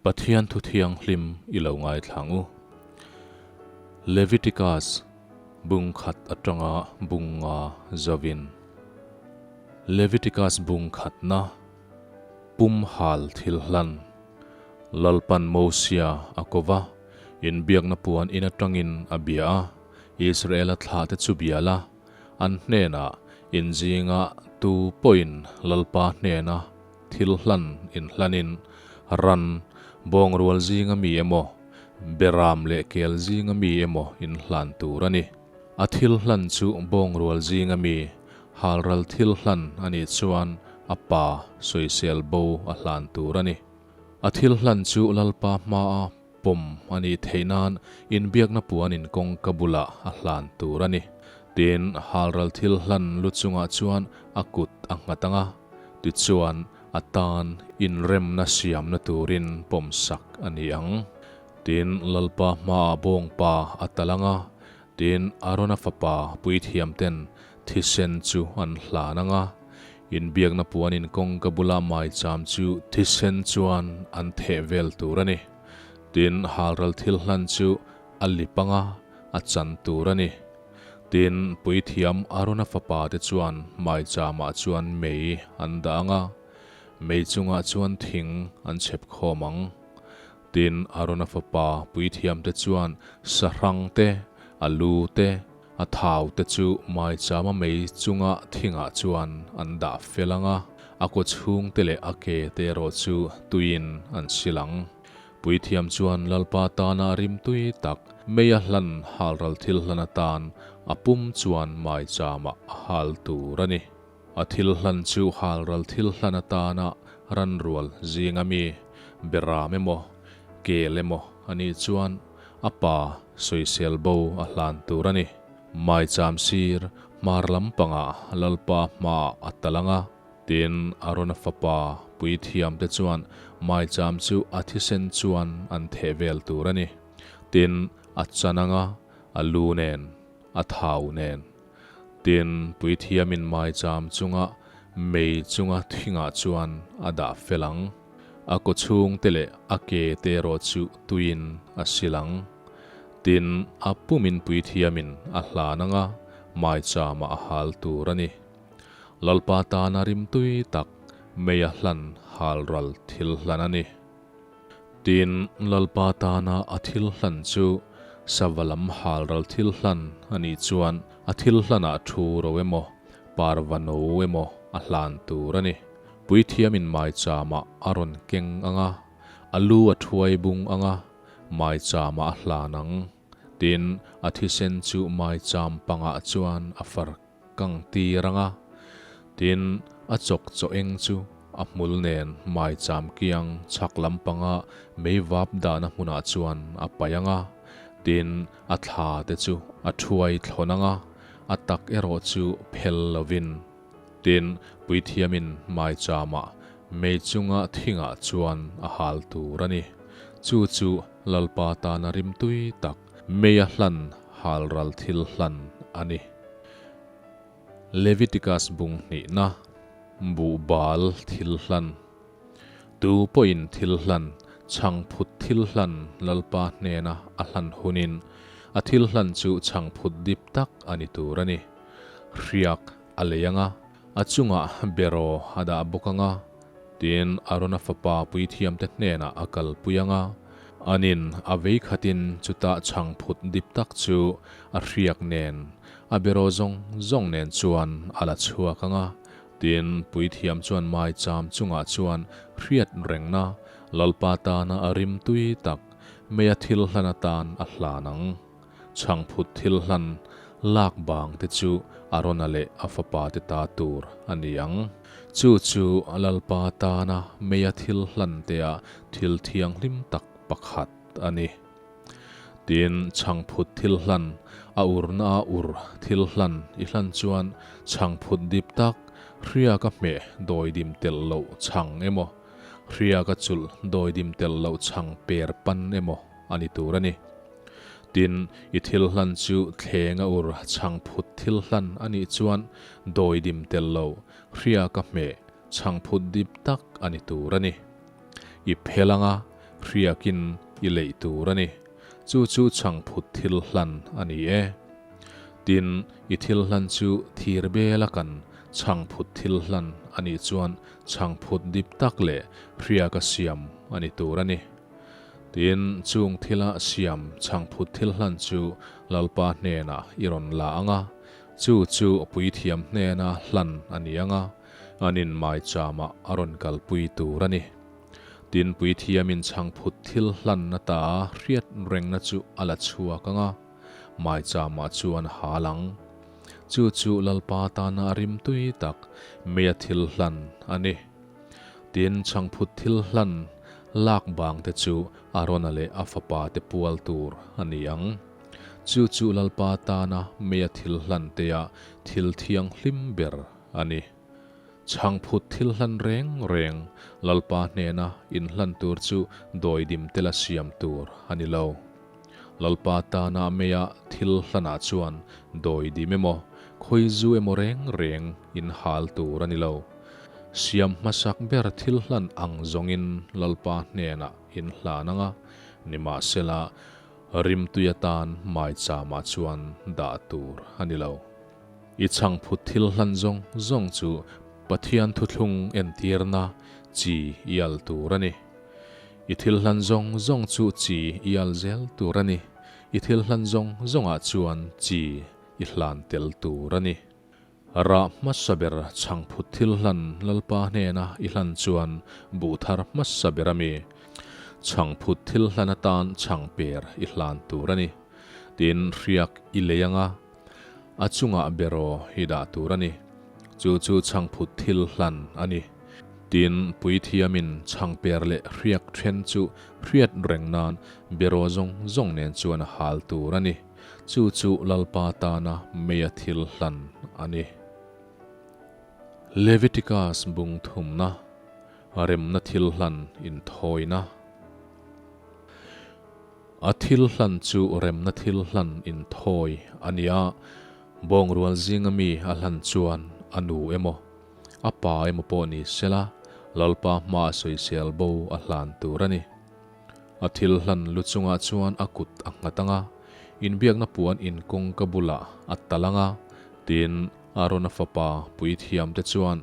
Pathian thu thianghlim i lo ngaithla ang u. Leviticus bung khat atanga bung nga zovin. Leviticus bung khatna pum hal thil hlan. Lalpan Mosia a ko va, inbiakna puan in atangin a bia a, Israela thlahte chu bia la, an hnenah inzinga tu pawhin Lalpa hnena Thil hlan inhlanin ran bawngrual zinga mi emaw, beram leh kel zinga mi emaw inhlan tur a ni. A thil hlan chu bawngrual zinga mi, halral thil hlan a nih chuan a pa sawisel bo a hlan tur a ni. A thil hlan chu Lalpa hmaa pawm a nih theih nan inbiakna puan in kawngka bulah a hlan tur a ni. Tin, halral thil hlan lu chungah chuan a kut a nghat ang a, tichuan a tan inremna siamna turin pawmsak a ni ang. Tin, Lalpa hmaah bawngpa a tal ang a, tin, Arona fapa puithiamten thisen chu an hlan ang a, inbiakna puan in kawngka bula maicham chu thisen chuan an theh vel tur a ni. Tin, halral thil hlan chu a lip anga a chan tur a ni. Tin, puithiam Arona fapa te chuan maichamah chuan mei an dah anga, mei chungah chuan thing an chhep khawm ang. Tin, Arona fapa puithiam te chuan sahrang te, a lu te, a thau te chu maichama mei chunga thingah chuan an dah fel ang a, a kaw chhung te leh a ke te erawh chu tuiin an sil ang. Puithiam chuan Lalpa tana rimtui tak meia hlan halral thil hlan atan a pum chuan maichamah a hal tur a ni. A thil hlan chu halral thil hlan atana ranrual zinga mi beram emaw, kel emaw a nih chuan a pa sawisel bo a hlan tur a ni. Maicham sir hmar lampangah Lalpa hmaah a tal ang a, tin Arona fapa puithiamte chuan maicham chu a thisen chuan an theh vel tur a ni. Tin, a chan ang a, a lu nen, a thau nen. Tin, puithiamin maicham chunga mei chunga thingah chuan a dah fel ang. A kaw chhung te leh a ke te erawh chu tuiin a sil ang. Tin, a pumin puithiamin a hlan ang a, maichamah a hal tur a ni. Lalpa tana rimtui tak meia hlan halral thil hlan a ni. Tin, Lalpa tana a thil hlan chu sava lam halral thil hlan a nih chuan a thil hlanah thu ro emaw, parva no emaw a hlan tur a ni. Puithiamin maichamah a rawn keng ang a, a lu a thuai bung ang a, maichamah a hlan ang. Tin, a thisen chu maicham pangah chuan a far kang tir ang a, tin, a chawk chaw eng chu a hmul nen maicham kiang chhak lampanga meivap dahna hmunah chuan a paih ang a, tin, a thla te chu a thuai thlawn ang a, a tak erawh chu phel lovin. Tin, puithiamin maichamah mei chunga thingah chuan a hal tur a ni. Chu chu Lalpa tana rimtui tak meia hlan halral thil hlan a ni. Leviticus bung hnihna, Buhbal thil hlan. Tu pawhin thil hlan, chhangphut thil hlan Lalpa hnena a hlan hunin a thil hlan chu chhangphut dip tak a ni tur a ni. Hriak a lei ang a, a chungah beraw a dah bawk ang a, tin Arona fapa puithiamte hnenah a kalpui ang a, anin a vei khatin chutah chhangphut dip tak chu a hriak nen, a beraw zawng zawng nen chuan a la chhuak ang a, tin puithiam chuan maicham chungah chuan hriat rengna Lalpa tana a rimtui tak meia thil hlan atan a hlan ang. Chhangphut thil hlan lak bang te chu Arona leh a fapa te ta tur a ni ang. Chu chu Lalpa tana meia thil hlan tea thil thianghlim tak pakhat a ni. Tin, chhangphut thil hlan, a urna a ur thil hlan i hlan chuan chhangphut dip tak, hriaka hmeh dawidim telh loh chhang emaw, hriaka chulh dawidim telh loh chhang per pan emaw a ni tur a ni. Tin, i thil hlan chu thleng a ur chhangphut thil hlan a nih chuan dawidim tel lo, hria ka hmeh chhangphut dip tak a ni tur a ni. I phel anga, hriakin i leih tur a ni. Chu chu chhangphut thil hlan a ni e. Tin, i thil hlan chu thir bela kan chhangphut thil hlan a nih chuan chhangphut dip tak leh hriaka siam a ni tur a ni. Tin, chung thila siam chhangphut thil hlan chu Lalpa hnenah i rawn la ang a, chu chu puithiam hnena hlan a ni ang a, an inmaichama a rawn kalpui tur a ni. Tin, puithiamin chhangphut thil hlan ata hriat rengna chu a la chhuak ang a, maichama chuan a hal ang. Chu chu Lalpa tana rimtui tak meia thil hlan a ni. Tin, chhangphut thil hlan lak bang te chu Arona leh a fapa te pual tur a ni ang. Chu chu Lalpa tana meia thil hlan tea thil thianghlim ber a ni. Chhangphut thil hlan reng reng Lalpa hnena inhlan tur chu dawidim tela siam tur a ni lo. Lalpa tana meia thil hlanah chuan dawidim emaw, khawizu emaw reng reng inhal tur a ni lo. Siam hmasak ber thil hlan ang zawngin Lalpa hnenah inhlan ang a, nimahsela rimtui atan maichama chuan dah tur a ni lo. I chhangphut thil hlan zawng zawng chu Pathian thuthlung entirna chi i al tur a ni. I thil hlan zawng zawng chu chi i al zel tur a ni. I thil hlan zawng zawngah chuan chi i hlan tel tur a ni. Rah hmasa ber chhangphut thil hlan Lalpa hnena i hlan chuan buh thar hmasa ber a mi. Chhangphut thil hlan atan chhangper i hlan tur a ni. Tin, hriak i lei anga a chungah beraw i dah tur a ni. Chu chu chhangphut thil hlan a ni. Tin, puithiamin chhangper leh hriak then chu hriat reng nan beraw zawng zawng nen chuan a hal tur a ni. Chu chu Lalpa tana meia thil hlan a ni. Leviticus bung thumna, Remna thil hlan inthawina. A thil hlan chu remna thil hlan inthawi a ni a, bawngrual zinga mi a hlan chuan a nu emaw, a pa emaw pawh ni sela, Lalpa hmaa sawisel bo a hlan tur a ni. A thil hlan lu chungah chuan a kut a nghat ang a, inbiakna puan in kawngka bulah a tal ang a, tin, Arona fapa puithiamte chuan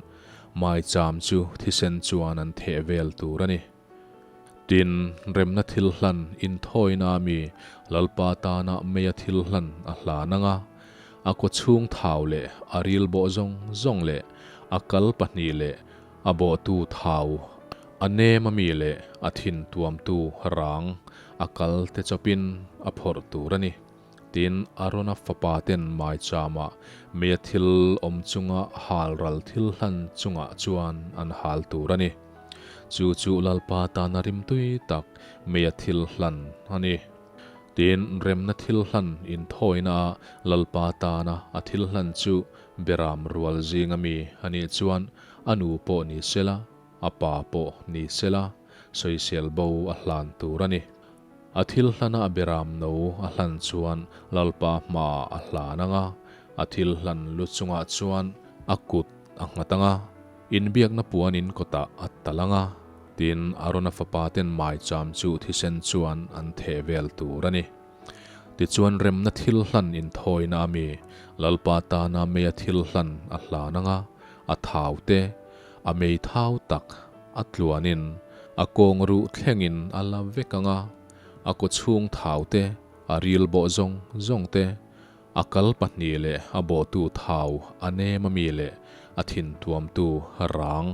maicham chu thisen chuan an theh vel tur a ni. Tin, remna thil hlan inthawina mi Lalpa tana meia thil hlan a hlan ang a, a kawchhung thau leh a ril bawh zawng zawng leh a kal pahnih leh A bawhtu thau, a nem a mi leh a thin tuamtu rang a kal te chawpin a phawrh tur a ni. Tin, Arona fapa ten maichama meia thil awm chunga hal ral thil hlan chungah chuan an hal tur a ni. Chu chu Lalpa tana rimtui tak meia thil hlan a ni. Tin, remna thil hlan inthawina a Lalpa tana a thil hlan chu Beram rual zinga mi a nih chuan a nu pawh ni sela, a pa pawh ni sela, sawisel bo a hlan tur a ni. A thil hlana a beram no a hlan chuan Lalpa hmaah a hlan ang a, a thil hlan lu chungah chuan a kut a nghat ang a, inbiakna puanin kawtah a tal ang a, tin, Arona fapa ten maicham chu thisen chuan an theh vel tur a ni. Tichuan remna thil hlan inthawina a mi Lalpa tana meia thil hlan a hlan ang a, a thau te, a mei thau tak a tluanin a kawng ruh thlengin a la vek ang a, a kawchhung thau te, a ril bawh zawng zawng te, a kal pahnih leh a bawhtu thau a nem a mi leh a thin tuamtu rang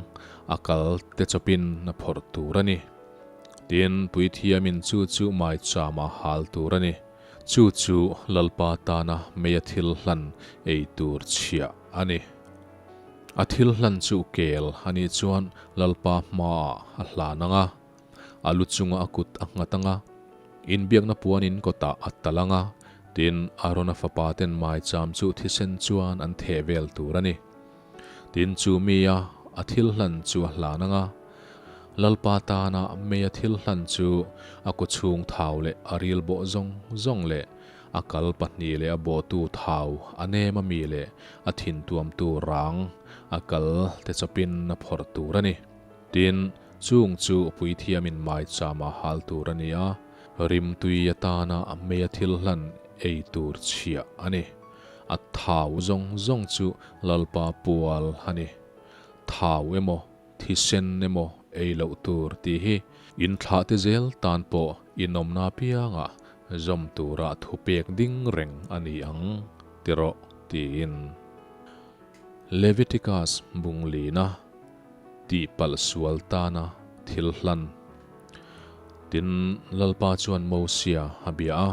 a kal te chawpin a phawrh tur a ni. Tin, puithiamin chu chu maichama hal tur a ni. Chu chu Lalpa tana meia thil hlan ei tur chhiah a ni. A thil hlan chu kel a nih chuan Lalpa hmaah a hlan ang a, a lu chunga a kut a nghat ang a, inbiakna puanin kawtah a tal ang a, tin, Arona fapa ten maicham chu thisen chuan an theh vel tur a ni. Tin, chu mia a thil hlan chu a hlan ang a, Lalpa tana meia thil hlan chu a kawchhung thau leh a ril bawh zawng zawng leh a kal pahnih leh a bawhtu thau a nem a mi leh a thin tuamtu rang a kal te chawpin a phawrh tur a ni. Tin, Chung chu puithiamin maichama hal tur a ni a, rimtui atana meia thil hlan ei tur chhiah a ni. A thau zawng zawng chu Lalpa pual a ni. Thau emaw, thisen emaw ei loh tur tih hi inthlahte zel tan pawh inawmna apiangah zawm tura thupek ding reng a ni ang ti rawh tiin Leviticus bunglina tihpalh sual tana thil hlan. Tin, Lalpa chuan Mosia a bia a,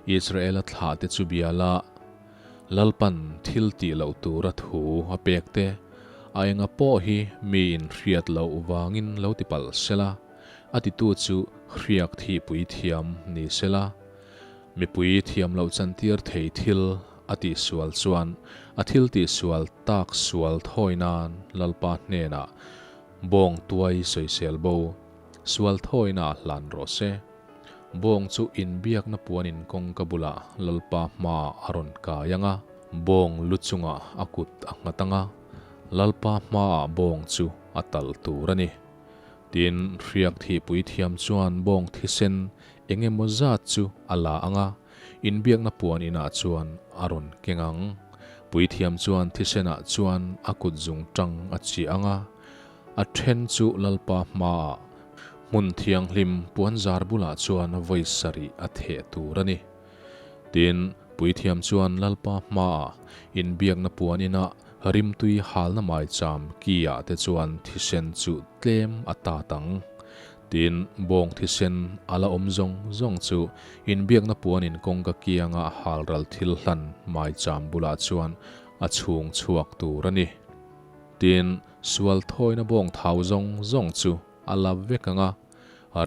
Israela thlahte chu bia la, Lalpan thil tih loh tura thu a pek te, a enga pawh hi miin hriat loh vangin lo ti palh sela, a titu chu hriak thihpui thiam ni sela, mipui thiam loh chantir thei thil a tihsual chuan a thil tihsual tak sual thawi nan Lalpa hnenah bawng tuai sawisel bo sual thawina a hlan rawh se. Bawng chu inbiakna puanin kawngka bulah Lalpa hmaah a rawn kai ang a, bawng lu chungah a kut a nghat ang a, Lalpa hmaah bawng chu a talh tur a ni. Tin, hriak thihpui thiam chuan bawng thisen eng emaw zat chu a la ang a, inbiakna puan inah chuan a rawn keng ang. Puithiam chuan thisenah chuan a kut zungtang a chiah ang a, A then chu Lalpa hmaah hmun thianghlim puanzar bulah chuan vawi sarih a theh tur a ni. Tin, puithiam chuan Lalpa hmaah inbiakna puan inah rimtui halna maicham ki-ah te chuan thisen chu tlem a tat ang. Tin, bawng thisen a la awm zawng zawng chu inbiakna puanin kawngka kianga halral thil hlan maicham bulah chuan a chhung chhuak tur a ni. Tin, sual thawina bawng thau zawng zawng chu a la vek ang a,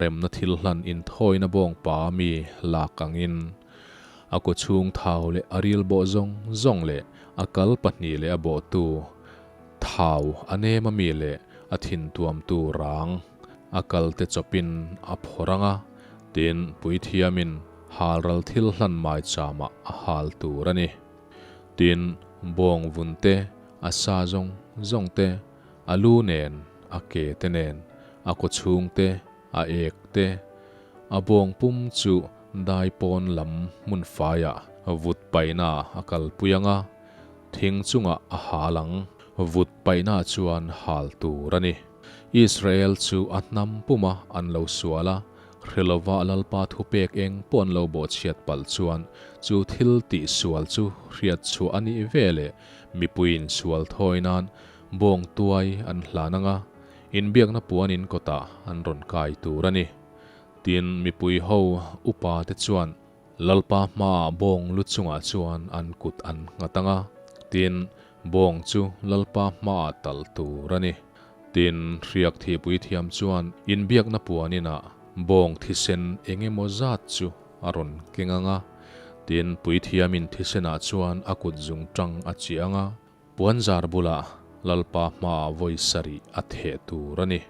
remna thil hlan inthawina bawng pa mi lak angin a kawchhung thau leh a ril bawh zawng zawng leh a kal pahnih leh a bawhtu thau a nem ami leh a thin tuamtu rang a kalte chawpin a phawrh ang a, tin, puithiamin halral thil hlan maichama a hal tur a ni. Tin, bawng vun te, a sa zawng zawng te, a lu nen, a ke te nen, a kawchhung te, a ek te, a bawng pum chu dai pawn lam hmun faiah vut paihna a kalpui ang a, thing chungah a hal ang, vut paihna chuan hal tur a ni. Israel chu a hnam puma an lo sual a, Hrelova Lalpa thupek eng pawh an lo bawhchhiat palh chuan chu thil tih sual chu hriat chhuah a nih ve leh mipuiin sual thawi nan bawng tuai an hlan ang a, inbiakna puan in kawtah an rawn kai tur a ni. Tin, mipui ho upa te chuan Lalpa hmaah bawng lu chungah chuan an kut an nghat ang a, tin, bawng chu Lalpa hmaah talh tur a ni. Tin, hriak thihpui thiam chuan inbiakna puan inah bawng thisen eng emaw zat chu a rawn keng ang a, tin, puithiamin thisenah chuan a kut zungtang a chiah ang a, Puanzar bulah Lalpa hmaah vawi sarih a theh tur a ni.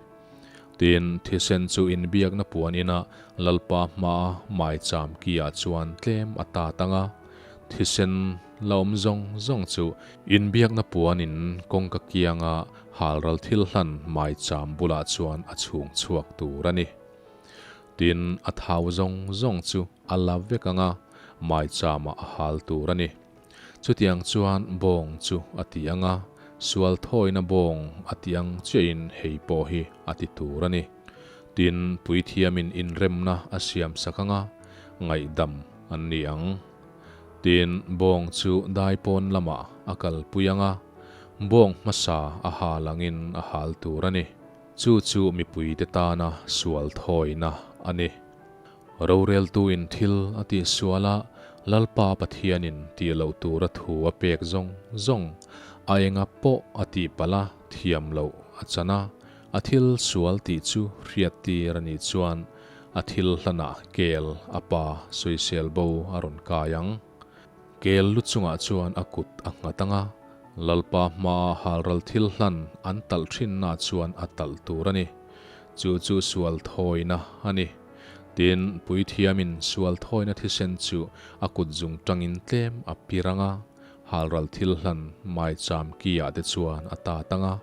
Tin, thisen chu inbiakna puan inah Lalpa hmaa maicham kiah chuan tlem a tat ang a, thisen la awm zawng zawng chu inbiakna puan in kawngka kianga halral thil hlan maicham bulah chuan a chhung chhuak tur a ni. Tin, a thau zawng zawng chu a la vek ang a, maichamah a hal tur a ni. Chutiang chuan bawng chu a ti ang a, sual thawina bawng a ti ang chiahin hei pawh hi a ti tur a ni. Tin, puithiamin inremna a siam sak ang a, ngaihdam an ni ang. Tin, bawng chu daipawn lamah a kalpui ang a, bawng hmasa a hal angin a hal tur a ni. Chu chu mipuite tana sual thawina a ni. Roreltuin thil a tihsual a, Lalpa Pathianin tih loh tura thu a pek zawng zawng, a enga pawh a tih palh a, thiam loh a chan a, a thil sual tih chu hriattir a nih chuan a thil hlanah kel a pa sawisel bo a rawn kai ang. Kel lu chungah chuan a kut a nghat ang a, Lalpa hmaa halral thil hlan an talh thinna chuan a talh tur a ni. Chu chu sual thawina a ni. Tin, puithiamin sual thawina thisen chu a kut zung tangin tlem a pir ang a, halral thil hlan maicham ki-ah te chuan a tat ang a.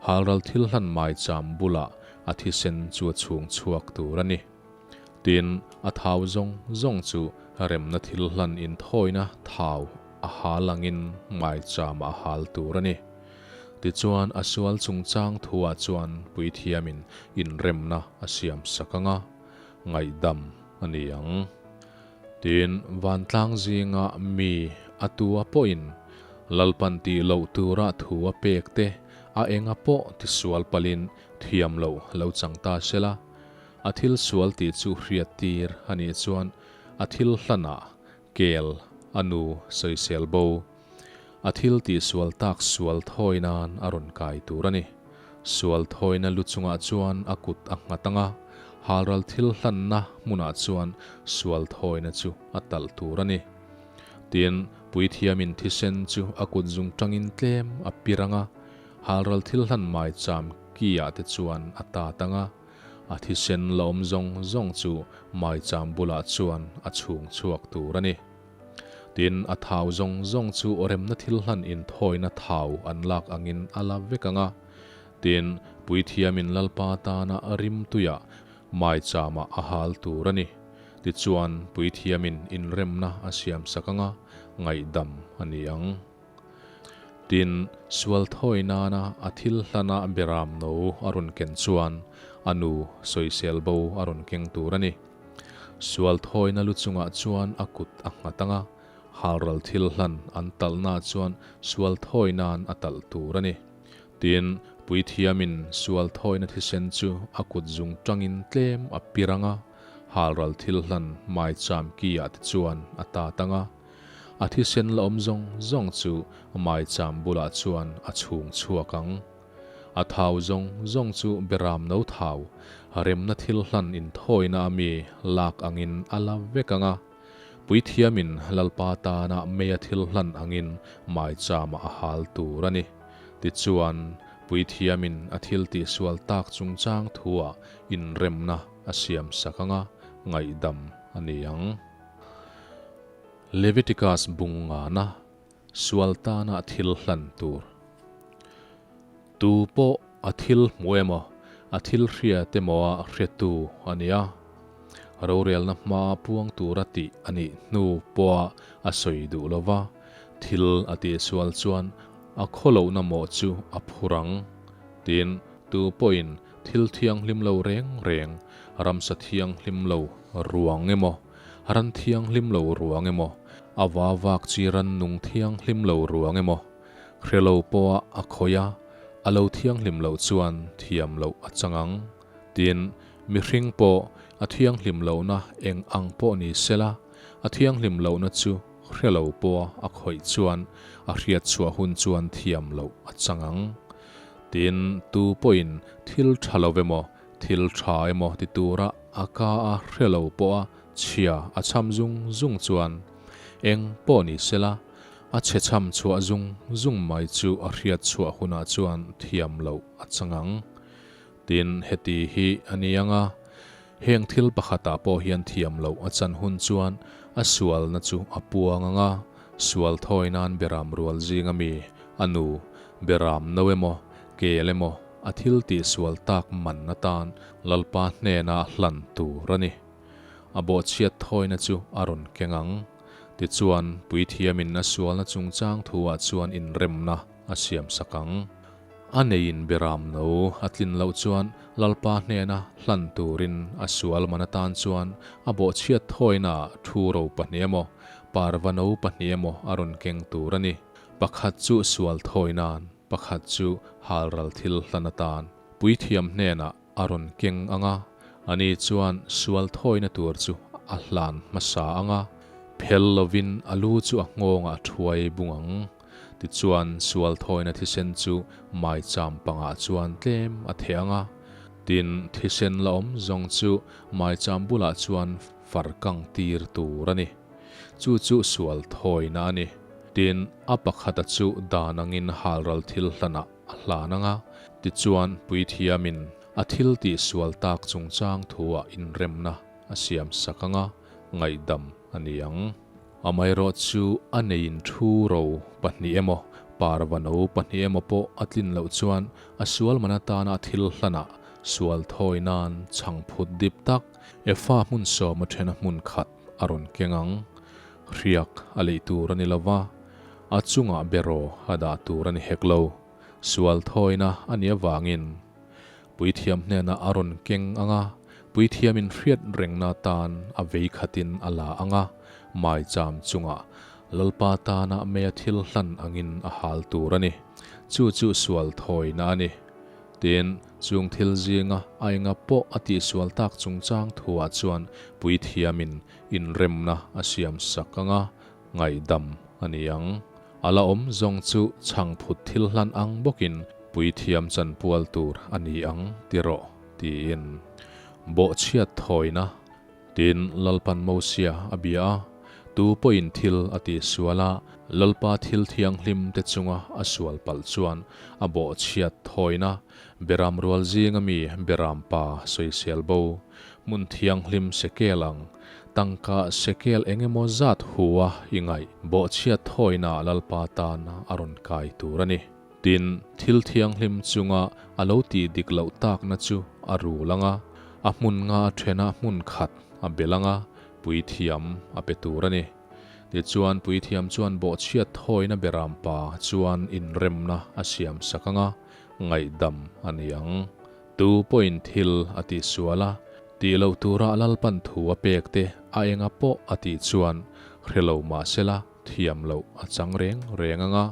Halral thil hlan maicham bulah a thisen chu a chhung chhuak tur a ni. Tin, a thau zawng zawng chu remna thil hlan inthawina thau a hal angin maicham a hal tur a ni. Tichuan, a sual chungchang thuah chuan puithiamin inremna a siam sak ang a, ngaihdam a ni ang. Tin, vantlang zinga mi a tua pawhin Lalpan tih loh tura thu a pek te a enga pawh tisual palhin thiam loh lo chang ta sela, a thil sual tih chu hriat tir a nih chuan a thil hlanah kel a nu sawisel bo. A thil tihsual tak sual thawi nan a rawn kai tur a ni. Sual thawina lu chungah chuan a kut a nghat ang a, halral thil hlanna hmunah chuan sual thawina chu a talh tur a ni. Tin, puithiamin thisen chu a kut zung tangin tlem a pir ang a, halral thil hlan maicham ki-ah te chuan a tat ang a, a thisen la awm zawng zawng chu maicham bulah chuan a chhung chhuak tur a ni. Tin, a thau zawng zawng chu remna thil hlan inthawina thau an lak angin a la vek ang a. Tin, puithiamin Lalpa tana rimtuiah maichama a hal tur a ni. Tichuan, puithiamin inremna a siamsak ang a, ngaihdam a ni ang. Tin, sual thawi nana a thil hlana beram no a rawn ken chuan a nu sawisel bo a rawn keng tur a ni. Sual thawina lu chungah chuan a kut a nghat ang a, halral thil hlan an talhna chuan sual thawi nan a talh tur a ni. Tin, puithiamin sual thawina thisen chu a kut zung tangin tlem a pir ang a, halral thil hlan maicham ki-ah te chuan a tat ang a, a thisen la awm zawng zawng chu maicham bulah chuan a chhung chhuak ang. A thau zawng zawng chu beram no thau, remna thil hlan inthawina a mi lak angin a la vek ang a. Puithiamin Lalpa tana meia thil hlan angin maichama a hal tur a ni. Tichuan, puithiamin a thil tihsual tak chungchang thuah inremna a siamsak ang a, ngaihdam a ni ang. Leviticus bung ngana Sual tana thil hlan tur. Tu pawh a thil hmu emaw, a thil hriat emaw a hretu a ni a. Rorelna hmaa puang tura tih a nih hnu pawha a sawi duh lo va, thil a tihsual chuan a khawlohna mawh chu a phur ang. Tin, tu pawhin thil thianghlim lo reng reng, ramsa thianghlim lo ruang emaw, Ran thianghlim lo ruang emaw, a va vak chi ran nung thianghlim lo ruang emaw, hre lo pawha a khawih a, a lo thianghlim loh chuan thiam loh a chang ang. Tin, mihring pawh a thianghlim lohna eng ang pawh ni sela, a thianghlim lohna chu hre lo pawha a khawih chuan a hriat chhuah hun chuan thiam loh a chang ang. Tin, tu pawhin thil tha lo emaw, Thil tha emaw ti tura a ka a hre lo pawh a chhia a chham zung zung chuan eng pawh ni sela, a chhe chham chhuah zung zung mai chu a hriat chhuah hunah chuan thiam loh a chang ang. Tin, heti hi a ni ang a, heng thil pakhatah pawh hian thiam loh a chan hun chuan a sualna chu a puang ang a, sual thawi nan beram rual zinga mi a nu beram no emaw kel emaw A thil tihsual tak man atan Lalpa hnena hlan tur a ni. A bawhchhiat thawina chu a rawn keng ang. Tichuan, puithiamin a sualna chungchang thuah chuan inremna a siamsak ang. A neiin beram no a tlin loh chuan Lalpa hnena hlan turin a sual man atan chuan a bawhchhiat thawinaah thu ro pahnih emaw, parva no pahnih emaw a rawn keng tur a ni. Pakhat chu sual thawi nan. Pakhat chu halral thil hlan atan puithiam hnenah a rawn keng ang a, ani chuan sual thawina tur chu a hlan hmasa ang a, phel lovin a lu chu a nghawngah a thuai bung ang. Tichuan sual thawina thisen chu maicham pangah chuan tlem a theh ang a, tin thisen la awm zawng chu maicham bulah chuan far kang tir tur a ni. Chu chu sual thawina a ni. Tin, a pakhata chu dan angin halral thil hlanah a hlan ang a, tichuan puithiamin a thil tihsual tak chungchang thuah inremna a siam sak ang a, ngaihdam a ni ang. Amaherawhchu a neiin thu ro pahnih emaw, parva no pahnih emaw pawh a tlin loh chuan a sual man atana thil hlanah. Sual thawi nan chhangphut dip tak Efa hmun sawma thena hmun khat a rawn keng ang. Hriak a leih tur a ni lo va, a chungah beraw a dah tur a ni hek lo. Sual thawina a nih avangin Puithiam hnenah a rawn keng ang a, Puithiamin hriat rengna tan a vei khatin a la ang a, maicham chungah Lalpa tana meia thil hlan angin a hal tur a ni. Chu chu sual thawina a ni. Tin, chung thil zinga a enga pawh a tihsual tak chungchang thuah chuan Puithiamin inremna a siam sak ang a, ngaihdam a ni ang. A la awm zawng chu chhangphut thil hlan ang bawkin puithiam chanpual tur a ni ang ti rawh, tiin bawhchhiat thawina Tin, Lalpan Mosia a bia a, Tu pawhin thil a tihsual a, Lalpa thil thianghlim te chunga a sual palh chuan a bawhchhiat thawina Beram rual zinga mi Beram pa sawisel bo, hmun thianghlim sekel ang, tangka sekel eng emaw zat hua i ngaih bawhchhiat thawina Lalpa tan a rawn kai tur a ni. Tin, thil thianghlim chunga a lo tih dik loh takna chu a rul ang a, a hmun nga thena hmun khat a bel ang a, puithiam a pe tur a ni. Tichuan, puithiam chuan bawhchhiat thawina beram pa chuan inremna a siam sak ang a, ngaihdam a ni ang. Tu pawhin thil a tihsual a, tih loh tura Lalpan thu a pek te a enga pawh a tih chuan hre lo mah sela thiam loh a chang reng reng ang a,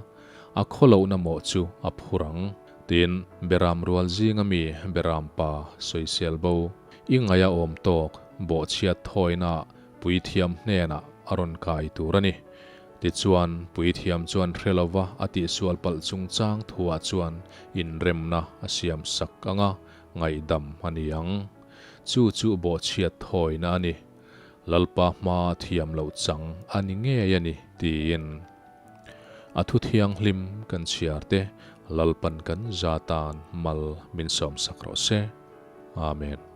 a khaw lohna mawh chu a phur ang. Tin, Beram rual zinga mi Beram pa sawisel bo, i ngaih a awm tawk bawhchhiat thawina puithiam hnenah a rawn kai tur a ni. Tichuan, puithiam chuan hre lova a tihsual palh chungchang thuah chuan inremna a siam sak ang a, ngaihdam a ni ang. Chu chu bawhchhiat thawina a ni. Lalpa hmaa thiam loh chang a ni ngei a ni, tiin a thu thianghlim kan chhiar te Lalpan kan za tan mal min sawmsak rawh se. Amen.